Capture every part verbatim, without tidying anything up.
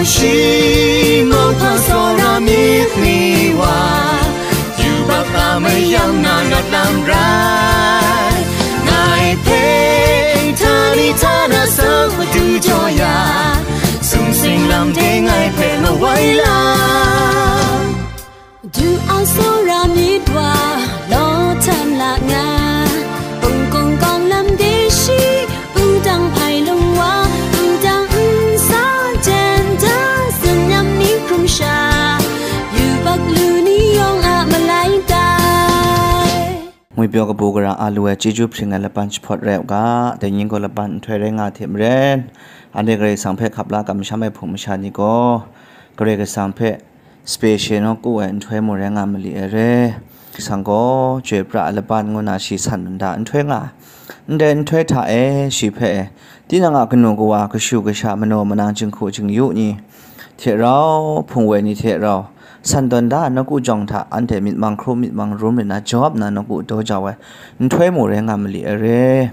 Shi mauhpa tsawra myit ni wa, yubak a mayam na nat lam rai. Ngai hpe htani htana sang matu jaw ya, sung sing lam de ngai hpe mawai la. Du a tsawra myit wa, law htan la nga, pungkung kawng lam de shi, wudang hpai lung wa, wudang nsa jen da, tsun nyam ni hkrum sha, yubak lu ni yawng a malai tai. Ngwipyaw kabu gara a lu ai chyeju hpring ai laban jahpawt rai u ga, dai ning gaw laban nhtoi rai nga hte maren, anhte Karai Kasang hpe hkap la kamsham ai hpung masha ni gaw, Karai Kasang hpe special nawku ai nhtoi mung rai nga mali ai re. Karai Kasang gaw chyoi pra ai laban ngu na shi san nda nhtoi nga ai. Ndai nhtoi hta e shi hpe e, tinang a kanu kawa, kashu kasha, manaw manang, jinghku jingyu ni hte rau, hpung woi ni hte rau, san tawn da ai nawku jawng hta anhte myit mang hkrum, myit mang rum rai nna jawp nna nawku daw jau ai nhtoi mung rai nga mali ai re.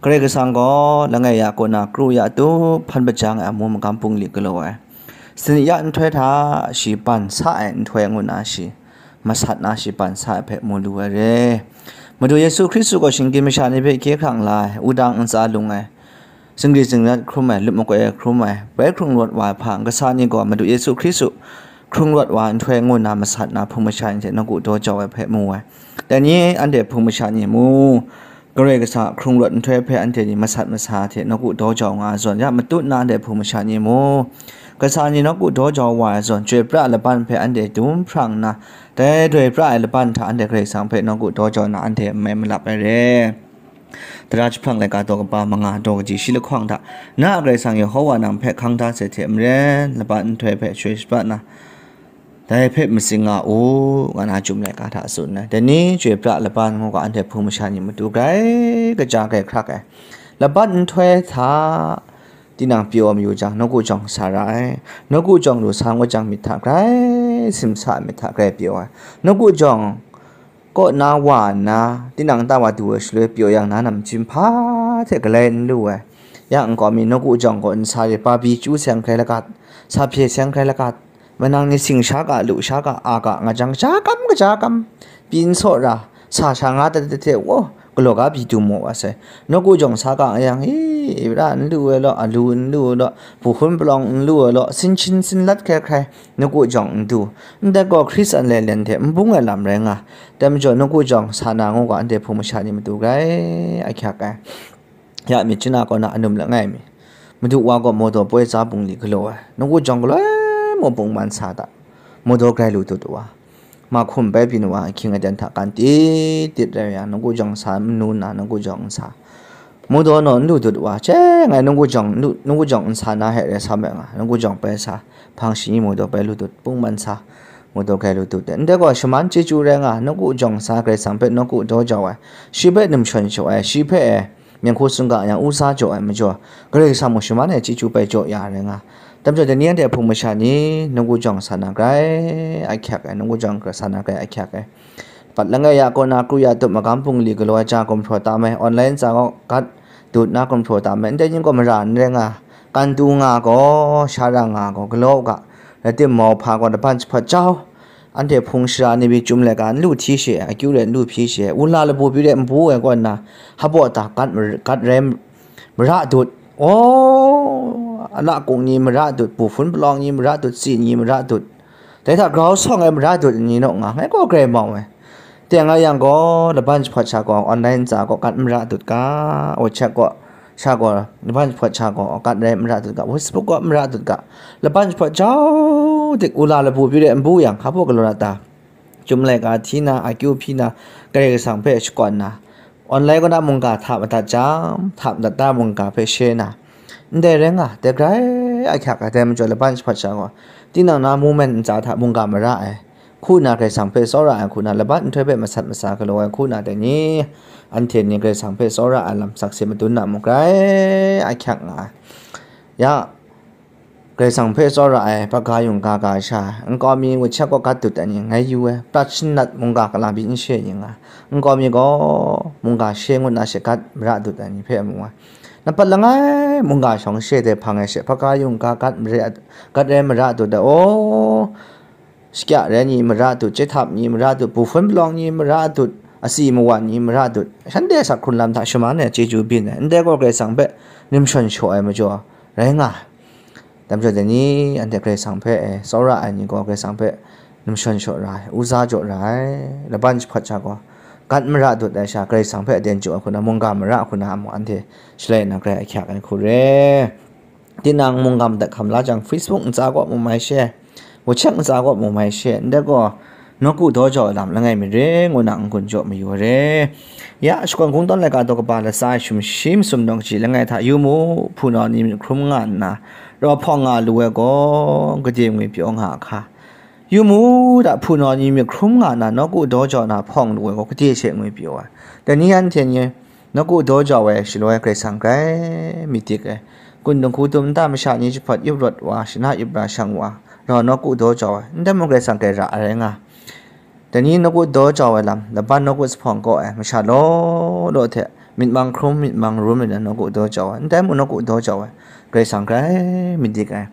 Karai Kasang gaw langai ya kaw na kru ya tup hpan hpajang ai amu magam bungli galaw ai. Sani ya nhtoi hta shi ban sa ai nhtoi ngu na shi, masat na shi ban sa ai hpe mu lu ai re. Madu Yesu Hkristu gaw shinggyim masha ni hpe hkye hkrang la ai, wudang ntsa lung ai, zingri zingrat hkrum ai, lup makoi ai hkrum ai, bai hkrung rawt wa ai hpa kasa ni gaw Madu Yesu Hkristu hkrung rawt wa ai nhtoi ngu na masat na hpung masha ni hte nawku daw jau ai hpe mu ai. Dai ni anhte hpung masha ni mu, Karai Kasang a hkrung rawt nhtoi hpe anhte ni masat masa hte nawku daw jau nga ai zawn, ya matut na anhte hpung masha ni mu, kasa ni nawku daw jau wa ai zawn, chyoi pra ai laban hpe anhte dum hprang nna, dai doi pra ai laban hta anhte Karai Kasang hpe nawku daw jau na anhte n mai malap ai re. Tara jahprang laika daw kaba manga daw kaji shi lahkawng hta, na a Karai Kasang Yehova nang hpe hkang da sai hte maren, laban nhtoi hpe shoi shapra nna, dai hpe matsing nga u, nga na Chyum laika hta tsun ai. Dai ni chyoi pra laban ngu ga, anhte hpung masha ni matu grai kaja grai hkrak ai. Laban nhtoi hta tinang pyaw mayu jang, nawku jawng sa ra ai. Nawku jawng lu sa ngut jang, myit hta grai simsa ai, myit hta grai pyaw ai. Nawku jawng kaw na wa nna, tinang ta wa du ai shaloi pyaw yang, na namchyim hpa hte galai n lu ai. Ya nkau mi nawku jawng gaw nsa re, pa bi chyu seng hkrai lagat, sa hpye seng hkrai lagat, manang ni sing sha ga, lu sha ga, a ga, nga jang, kaja kam, kaja kam, pyi n saw ra, sa sha nga dat dat hte, wo, galaw ga pyi du mu wa sai. Nawku jawng sa ga nga yang, hi, ra n lu ai law, alu n lu ai law, hpun palawng n lu ai law, sin shin sin lat hkrai hkrai, nawku jawng n du. Ndai gaw Hkristan lailen hte n bung ai lam rai nga, dai majaw nawku jawng sa na ngu ga, anhte hpung masha ni matu grai ahkyak ai. Ya myit chyu na kaw na anum langai mi, Madu wa gaw mawdaw poi tsa bungli galaw ai, nawku jawng galoi mung bung man sa da, mawdaw grai lu dut wa, mahkum bai byin wa, ahkying aten hta kan tit tit rai yang, nawku jawng sa manu nna, nawku jawng n sa. Mawdaw naw n lu dut wa, che ngai nawku jawng n lu, nawku jawng n sa na he rai sa mai nga, nawku jawng bai sa, hpang shingyi mawdaw bai lu dut, bung man sa, mawdaw grai lu dut de. Ndai gaw shaman chyeju rai nga, nawku jawng sa Karai Kasang hpe nawku daw jau ai, shi hpe num shawn shaw ai, shi hpe e, myen hku sung ga yang u sa jaw ai majaw, Karai Kasang mung shaman e chyeju bai jaw ya rai nga. Dai majaw dai ni anhte hpung masha ni, nawku jawng sa na grai ahkyak ai, nawku jawng sa na grai ahkyak ai. Pat langai ya kaw na kru ya tup magam bungli galaw ai ja gumhpraw tam ai, online tsa gaw gat dut na gumhpraw tam ai, ndai ning gaw mara n rai nga, kan tu nga gaw, sha ra nga gaw, galaw u ga, rai timung, mauhpa gaw laban jahpawt jau, anhte hpung shara ni pyi Chyum laika n lu hti she ai, akyu rai n lu hpyi she ai, wunla labu pyi rai n bu ai kaw nna, hpaw ta gat mar-, gat rai mara dut, aw, ala kung ni mara dut, bu hpun palawng ni mara dut, tsi ni mara dut, dai hta grau sawng ai mara dut ni naw nga, ngai gaw grai mau ai. Teng a yang gaw, laban jahpawt sha gaw, online tsa gaw gat mara dut ga, WhatsApp gaw, sha gaw, laban jahpawt sha gaw, gat rai mara dut ga, Facebook gaw mara dut ga, laban jahpawt jau dik, wunla labu pyi rai n bu yang, hpaw galaw na ta? Chyum laika hti na, akyu hpyi na, Karai Kasang hpe shakawn na, online kaw na mungga hta madat jang, hta madat da mungga hpe share na, ndai rai nga, dai grai ahkyak ai, dai majaw laban jahpawt sha gaw, tinang na movement ntsa hta mungga mara ai, hku na Karai Kasang hpe tsawra ai, hku na laban nhtoi hpe masat masa galaw ai, hku na dai ni, anhte ni Karai Kasang hpe tsawra ai lam sakse madun na mung grai ahkyak nga ai. Ya, Karai Kasang hpe tsawra ai, hpaga yungga ga sha, nkau mi WhatsApp gaw gat dut ai ni ngai yu ai, prat shanat mungga kalang pyi n she ning ai, nkau mi gaw mungga she ngut na she gat mara dut ai ni hpe mu ai. Nampat langai mungga shawng she de hpang ai she, hpaka yungga gat mare, gat rai mara dut ai, aw, shakya rai ni mara dut, chyet htap ni mara dut, bu hpun palawng ni mara dut, asi mawan ni mara dut, shanhte sak hkrun lam hta shaman ai chyeju byin ai, ndai gaw Karai Kasang hpe nim shawn shaw ai majaw rai nga ai. Dai majaw dai ni, anhte Karai Kasang hpe, e, tsawra ai ni gaw Karai Kasang hpe nim shawn shaw ra ai, uza jaw ra ai, laban jahpawt sha gaw, gat mara dut ai sha, Karai Kasang hpe aten jaw ai hku na, mungga mara hku na mung anhte shalai na grai ahkyak ai hku re. Tinang mungga madat hkam la jang, Facebook ntsa kaw mu mai she, WhatsApp ntsa kaw mu mai she, ndai gaw, nawku daw jau ai lam langai mi re, ngu na n-gun jaw mayu ai re. Ya, shakawn kungdawn laika daw kaba latsa ai sumshi masum nawng kaji langai hta yu mu, hpunau ni myit hkrum nga nna, rau hpawng nga lu ai gaw, gade ngwi pyaw nga a hka. Yu mu, da hpunau ni myit hkrum nga nna, nawku daw jau na hpawng lu ai gaw, gade she ngwi pyaw ai. Dai ni anhte ni, nawku daw jau ai shaloi Karai Kasang grai myit dik ai. Kun dinghku dum nta masha ni jahpawt yup rawt wa, shana yup ra shang wa, rau nawku daw jau ai, ndai mung Karai Kasang grai ra ai rai nga. Dai ni nawku daw jau ai lam, laban nawku jahpawng kaw ai, masha law law hte myit mang hkrum, myit mang rum ai na nawku daw jau ai, ndai mung nawku daw jau ai, Karai Kasang grai myit dik ai.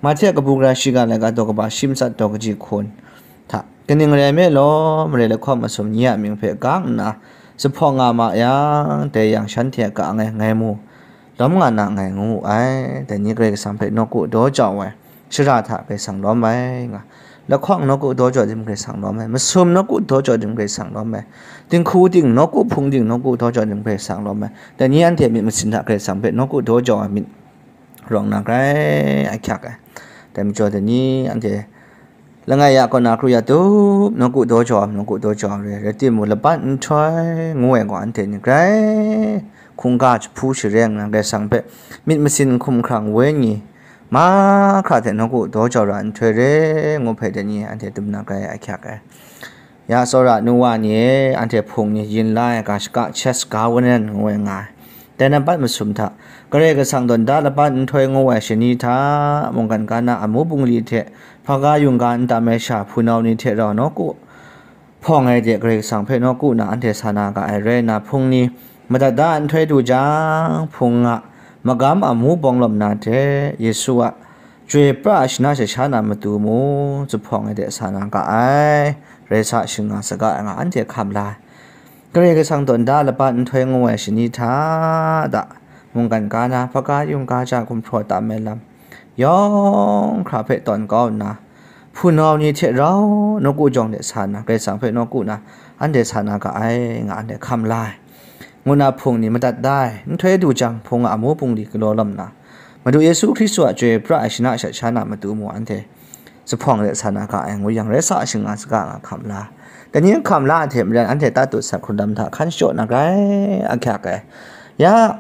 Mahte kabu gara shiga laika daw kaba shi matsat daw kaji hkun hta, kaning rai nme law, mare lahkawng masum ni a mying hpe gang nna, jahpawng nga ma yang, dai yang shanhte a ka ngai, ngai mu, lawm nga na ngai ngu wu ai. Dai ni Karai Kasang hpe nawku daw jau ai, shara hta Karai Kasang lawm ai nga, lahkawng nawku daw jau tim Karai Kasang lawm ai, masum nawku daw jau tim Karai Kasang lawm ai, dinghku ting, nawku hpung ting nawku daw jau tim Karai Kasang lawm ai. Dai ni anhte myit masin hta Karai Kasang hpe nawku daw jau ai myit rawng na grai ahkyak ai. Dai majaw dai ni, anhte langai ya kaw na kru ya tup, nawku daw jau ai, nawku daw jau ai re, rai timung, laban nhtoi ngu ai gaw, anhte ni grai hkungga jahpu shareng na, Karai Kasang hpe myit masin hkum hkrang wenyi mahkra hte nawku daw jau ra nhtoi re, ngu hpe dai ni anhte dum na grai ahkyak ai. Ya tsawra nu wa ni e, anhte hpung ni yin la ai ga shaka, chest governance ngu ai nga ai. Dai nampat masum hta, Karai Kasang tawn da laban nhtoi ngu ai shani hta, mungkan ga na amu bungli hte, hpaga yungga ntam ai sha hpunau ni hte rau nawku hpawng ai de Karai Kasang hpe nawku na anhte sa na ga ai rai nna, hpung ni madat da ai nhtoi du jang, hpung a magam amu bawng lawm na hte, Yesu a chyoi pra ai shana sha sha na matu mung, zuphpawng ai de sa na ga ai, rai sa, shing nga saga ai nga anhte hkam la ai. Karai Kasang tawn da laban nhtoi ngu ai shani hta da, mungkan ga na, hpaga yungga ja gumhpraw tam ai lam yawng hkra hpe tawn kau nna, hpunau ni hte rau nawku jawng de sa na, Karai Kasang hpe nawku na anhte sa na ga ai nga anhte hkam la ai, ngu na hpung ni madat da ai, nhtoi du jang, hpung a amu bungli galaw lawm nna, Madu Yesu Hkristu a chyoi pra ai shana sha sha na matu mung anhte zuphpawng de sa na ga ai ngu yang, rai sa, shing nga saga nga hkam la. Dai ni hkam la ai hte maren, anhte tatut sak hkrun lam hta hkan shachyaw na grai ahkyak ai. Ya,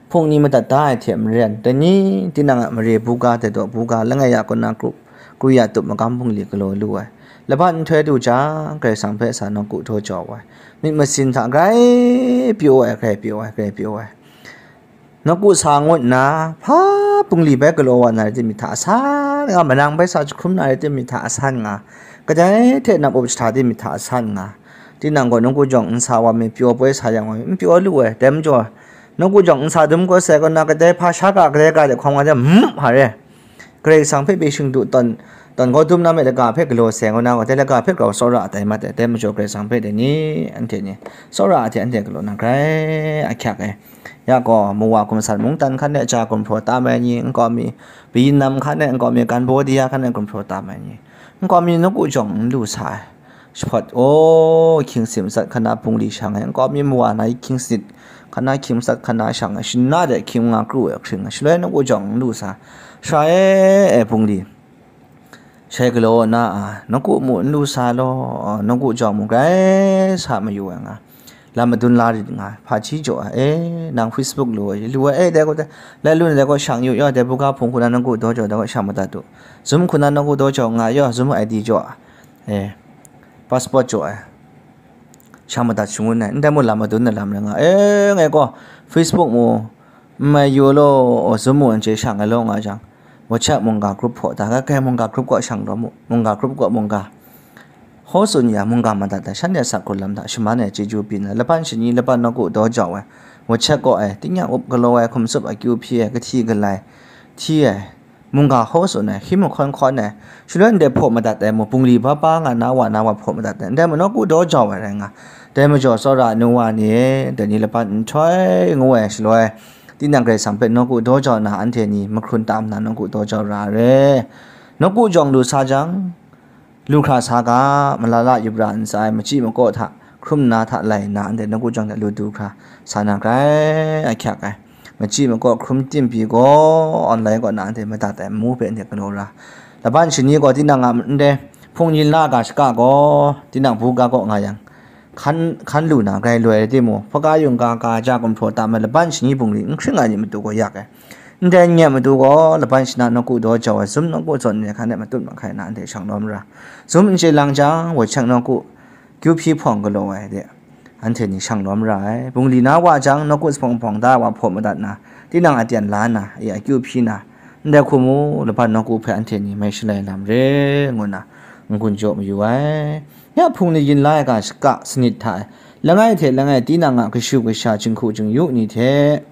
hpung ni madat da ai hte maren, dai ni tinang a mare buga, dai daw buga, langai ya kaw na kru, kru ya tup magam bungli galaw lu ai, laban nhtoi du jang, Karai Kasang hpe sa nawku daw jau ai, myit masin hta grai pyaw ai, grai pyaw ai, grai pyaw ai. Nawku sa ngut nna, hpa bungli bai galaw wa na rai timung, hta asan nga, manang bai sa jahkrum na rai timung, hta asan nga, kadai hte nap up jahta timung, hta asan nga, tinang gaw nawku jawng n sa wa mi, pyaw poi sa yang wa mi, n pyaw lu ai, dai majaw, nawku jawng n sa dum kau sai kaw na, kadai hpa sha ga, kadai ga de hkawm nga de, mm, hpa re. Karai Kasang hpe byin shingdu tawn, tawn kau dum na me laga hpe galaw sai kaw na gaw, dai laga hpe grau tsawra tai mat ai, dai majaw Karai Kasang hpe dai ni, anhte ni, tsawra hte anhte galaw na grai ahkyak ai. Ya gaw, mawa gumsat mungdan hkan e ja gumhpraw tam ai ni, nkau mi, byin nam hkan e, nkau mi, Cambodia hkan e gumhpraw tam ai ni, nkau mi nawku jawng n lu sa ai. Jahpawt, aw, hkying sit matsat hkan na bungli shang ai, nkau mi mawa na hkying sit hkan na, hkying matsat hkan na shang ai, shana de hkying nga kru ai hkring ai, shaloi nawku jawng n lu sa, sha e, e bungli shai galaw na a, nawku mu n lu sa law, nawku jawng mu grai sa mayu ai nga, lam madun la rit nga, hpaji jaw ai, e, nang Facebook lu ai, lu ai, e, dai gaw, dai, lai lu na dai gaw shang yu yaw, dai buga hpung hku na nawku daw jaw, dai gaw shang madat u, zum hku na nawku daw jaw nga yaw, zum I D jaw, e, passport jaw ai, shang madat shangun ai, ndai mu lam madun na lam rai nga, e, ngai gaw, Facebook mu, n mai yu law, zum mu n chye shang ai law nga jang, WhatsApp mungga group hpaw ta, ga kai mungga group kaw shang daw mu, mungga group kaw mungga. Hkaw tsun ya, mungga madat ai, shanhte a sak hkrun lam hta shaman ai chyeju byin ai, laban shani, laban nawku daw jau ai, Wachek kaw ai, tingnyang up galaw ai, hkum tsup akyu hpyi ai, kahti galai hti ai, mungga hkaw tsun ai, hkying mahkawn hkawn ai, shaloi ndai hpaw madat ai mu, bungli ba ba nga na wa na wa hpaw madat ai, ndai mu nawku daw jau ai rai nga. Dai majaw tsawra ai nu wa ni e, dai ni laban nhtoi ngu ai shaloi, tinang Karai Kasang hpe nawku daw jau na, anhte ni mahkrun tam na nawku daw jau ra ai re. Nawku jawng lu sa jang, lu hkra sa ga, malala yup ra ntsa ai, machyi makaw hta hkrum nna hta lai nna, anhte nawku jawng hte lu du hkra sa na grai ahkyak ai. Machyi makaw hkrum tim pyi gaw, online kaw na anhte madat ai amu hpe anhte galaw ra. Laban shani gaw tinang a ndai hpung yin la ga shaka gaw, tinang buga kaw nga yang, hkan, hkan lu na grai loi ai timung, hpaka yungga ga ja gumhpraw tam ai laban shani bungli n hkring ai ni matu gaw yak ai. Ndai n-, matu gaw laban shana nawku daw jau ai, zum nawku zawn ai hkan e matut mahkai na anhte shang lawm ra. Zum n chye lang jang, woi hkyang nawku kyu hpyi hpawng galaw ai de, anhte ni shang lawm ra ai. Bungli na wa jang, nawku hpawng hpawng da wa hpaw madat na, tinang aten la na, e akyu hpyi na, ndai hku mu, laban nawku hpe anhte ni mai shalai lam re, ngu na n-gun jaw mayu ai. Ya hpung ni yin la ai ga shaka sanit hta e, langai hte langai tinang a kashu kasha, jinghku jingyu ni hte,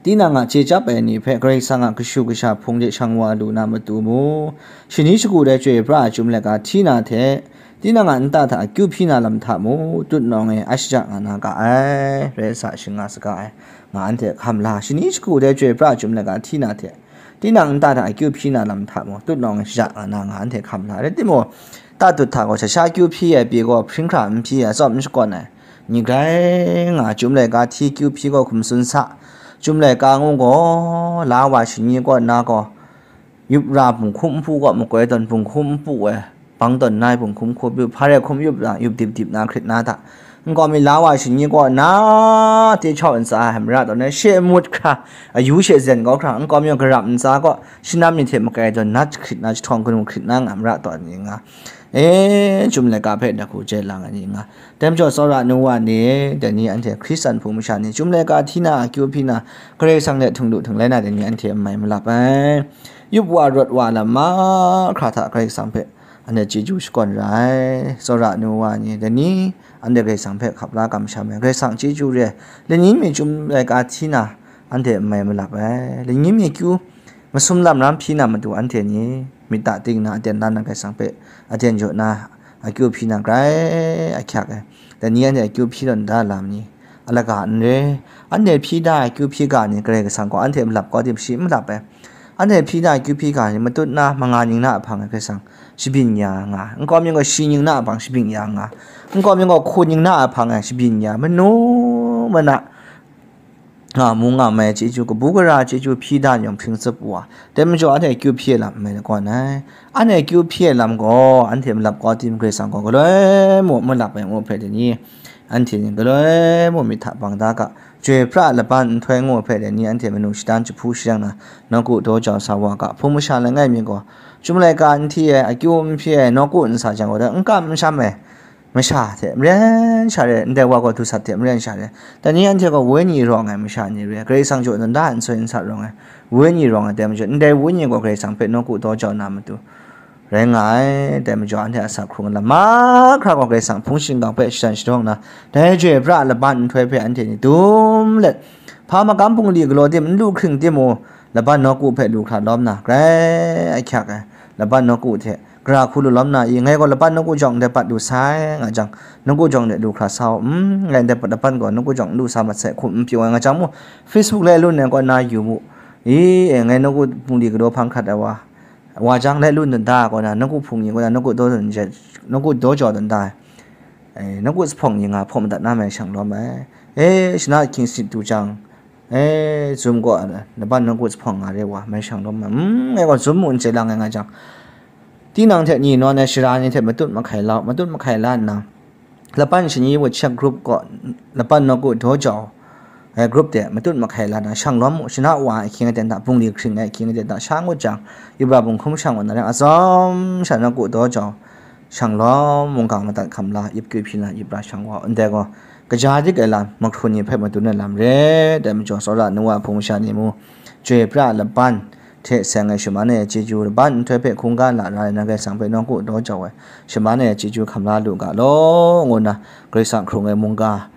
tinang a chye chyap ai ni hpe Karai Kasang a kashu kasha hpung de shang wa lu na matu mu, shani shagu dai chyoi pra ai chyum laika hti na hte, tinang a nta hta akyu hpyi na lam hta mu, tutnawng e a shaja nga na ga ai, rai sa shinga saga ai, nga anhte hkam la, shani shagu dai chyoi pra ai chyum laika hti na hte, tinang nta hta akyu hpyi na lam hta mu, tutnawng e shaja nga na, nga anhte hkam la, rai timung, tatut hta gaw sha sha kyu hpyi ai pyi gaw, hpring hkra n hpyi ai, tsawm n shakawn ai, ni grai nga, chyum laika hti kyu hpyi gaw hkum tsun sa, chyum laika ngu gaw, la wa shani kaw na gaw, yup ra bunghkum npu kaw makoi tawn bunghkum npu ai, bang tawn nai bunghkum hku byu, hpa rai hkum yup ra, yup dip dip na hkrit na hta, nkau mi la wa shani kaw na, te chau ntsa ai mara tawn ai, she mut hkra, ayu she zen kau hkra, nkau mi garap ntsa kaw, shanam ni hte makai tawn nat hkrit na, jahtawng kanu hkrit na nga mara tawn ni nga, e, chyum laika hpe dahku jai lang ai ni nga. Dai majaw tsawra nu wa ni, dai ni anhte Hkristan hpung masha ni, chyum laika hti na, akyu hpyi na, Karai Kasang hte htung lu htung lai na, dai ni anhte n mai malap ai. Yup wa rawt wa lam mahkra hta Karai Kasang hpe anhte chyeju shakawn ra ai. Tsawra nu wa ni, dai ni anhte Karai Kasang hpe hkap la kamsham ai. Karai Kasang chyeju re ai. Lani mi chyum laika hti na, anhte n mai malap ai. Lani mi kyu masum lam ram hpyi na matu anhte ni myit ta ting na aten la na Karai Kasang hpe aten jaw na akyu hpyi na grai ahkyak ai. Dai ni anhte akyu hpyi tawn da lam ni alaga n re. Anhte hpyi da ai akyu hpyi ga ni Karai Kasang gaw anhte malap kau tim shi n malap ai. Anhte hpyi da ai akyu hpyi ga ni matut na manga ning na a hpang e Karai Kasang shabyin ya nga. Nkau mi gaw shi ning na a hpang shabyin ya nga. Nkau mi gaw hku ning na a hpang e shabyin ya. Manu mana nga mu nga mai chyeju, kabu gara chyeju hpyi da yawng hpring tsup wa, dai majaw anhte akyu hpyi ai lam n mai lakawn ai. Anhte akyu hpyi ai lam gaw, anhte malap kau tim Karai Kasang gaw galoi mu malap ai ngu hpe dai ni, anhte ni galoi mu myit hta bang da ga, chyoi pra laban nhtoi ngu hpe dai ni, anhte manu shadan jahpu shajang na, nawku daw jau sa wa ga, hpung masha langai mi gaw, chyum laika n hti ai, akyu n hpyi ai, nawku n sa jang gaw, n kam n sham ai, masha hte maren sha re, ndai wa gaw dusat hte maren sha re. Dai ni anhte gaw wenyi rawng ai masha ni re, Karai Kasang jaw dan da ai nsoi nsat rawng ai, wenyi rawng ai, dai majaw, ndai wenyi gaw Karai Kasang hpe nawku daw jau na matu rai nga ai. Dai majaw, anhte asak hkrung lam mahkra gaw Karai Kasang hpung shingkang hpe shadan shadawng na, dai chyoi pra laban nhtoi hpe anhte ni dum let, hpa magam bungli galaw tim, n lu hkring tim u, laban nawku hpe lu hkra lawm na, grai ahkyak ai, laban nawku hte, gara hku lu lawm na i, ngai gaw laban nawku jawng ndai pat lu sai, nga jang, nawku jawng de lu hkra sa u, mm, ngai ndai pat laban gaw nawku jawng n lu sa mat sai, hkum n pyaw ai, nga jang mu, Facebook lai lun ai kaw na yu mu, i, e, ngai nawku bungli galaw hpang hkrat ai wa, wa jang lai lun dan da ai kaw na, nawku hpung ni kaw na, nawku daw dan je, nawku daw jau dan da ai, e, nawku zuphpawng ni nga hpaw madat na mai shang lawm ai, e, shana hkying sit du jang, e, zum gaw, laban nawku zuphpawng nga re wa, mai shang lawm ai, mm, ngai gaw zum mu n chye lang ai, nga jang, tinang hte ni nawn ai sara ni hte matut mahkai lau, matut mahkai la nna, laban shani WhatsApp group gaw, laban nawku daw jau ai group de matut mahkai la na, shang lawm mu, shana wa ai ahkying aten hta, bungli hkring ai ahkying aten hta, sha ngut jang, yup ra bunghkum shang wa na rai, atsawm sha nawku daw jau, shang lawm, munggang madat hkam la, yup kyu hpyi na, yup ra shang wa, ndai gaw, kaja dik ai lam, mahkrun ni hpe madun ai lam re, dai majaw, tsawra nu wa hpung masha ni mu, chyoi pra laban, hte seng ai shaman ai chyeju, laban nhtoi hpe hkungga lara ai na Karai Kasang hpe nawku daw jau ai shaman ai chyeju hkam la lu ga law, ngu nna Karai Kasang hkrung ai mungga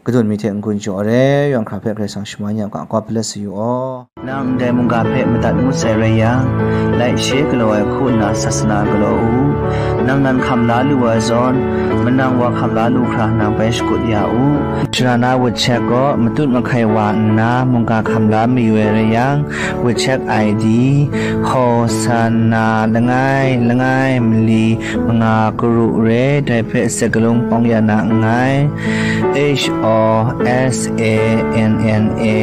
Kadun mi hte n-gun jaw ai re, yawng hkra hpe Karai Kasang shaman ya u ga, kwa hpe let sa yu aw. Nang ndai mungga hpe madat ngut sai rai yang, laishe galaw ai hku nna sasana galaw u. Nang nan hkam la lu ai zawn, manang wa hkam la lu hkra nang bai shakut ya u. Sara na wut shek gaw matut mahkai wa nna mungga hkam la mayu ai rai yang, wut shek I D, Hosanna langai langai mali manga karu re, dai hpe sakalung pawng ya na nngai. H O S A N N A,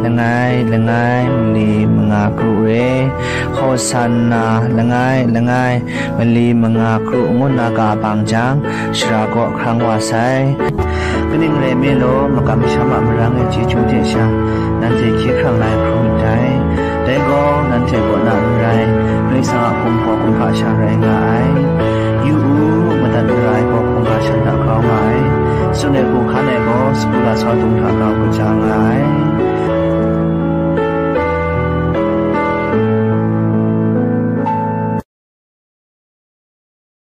langai langai mali manga karu re, Hosanna langai langai mali manga karu ngu nna ka bang jang, sara kaw hkrang wa sai. Kaning rai nme law, makam masham a marang e chyeju hte sha, nanhte hkye hkrang la ai hkrum ndai. Dai gaw, nanhte kaw na n rai, Karai Kasang a hkum gaw kumhpa sha rai nga ai. Yu u, madat mara ai gaw hkungga shan hta grau nga ai. Tsun ai hku hkan ai gaw, sagu lasau dung hta grau kaja nga ai.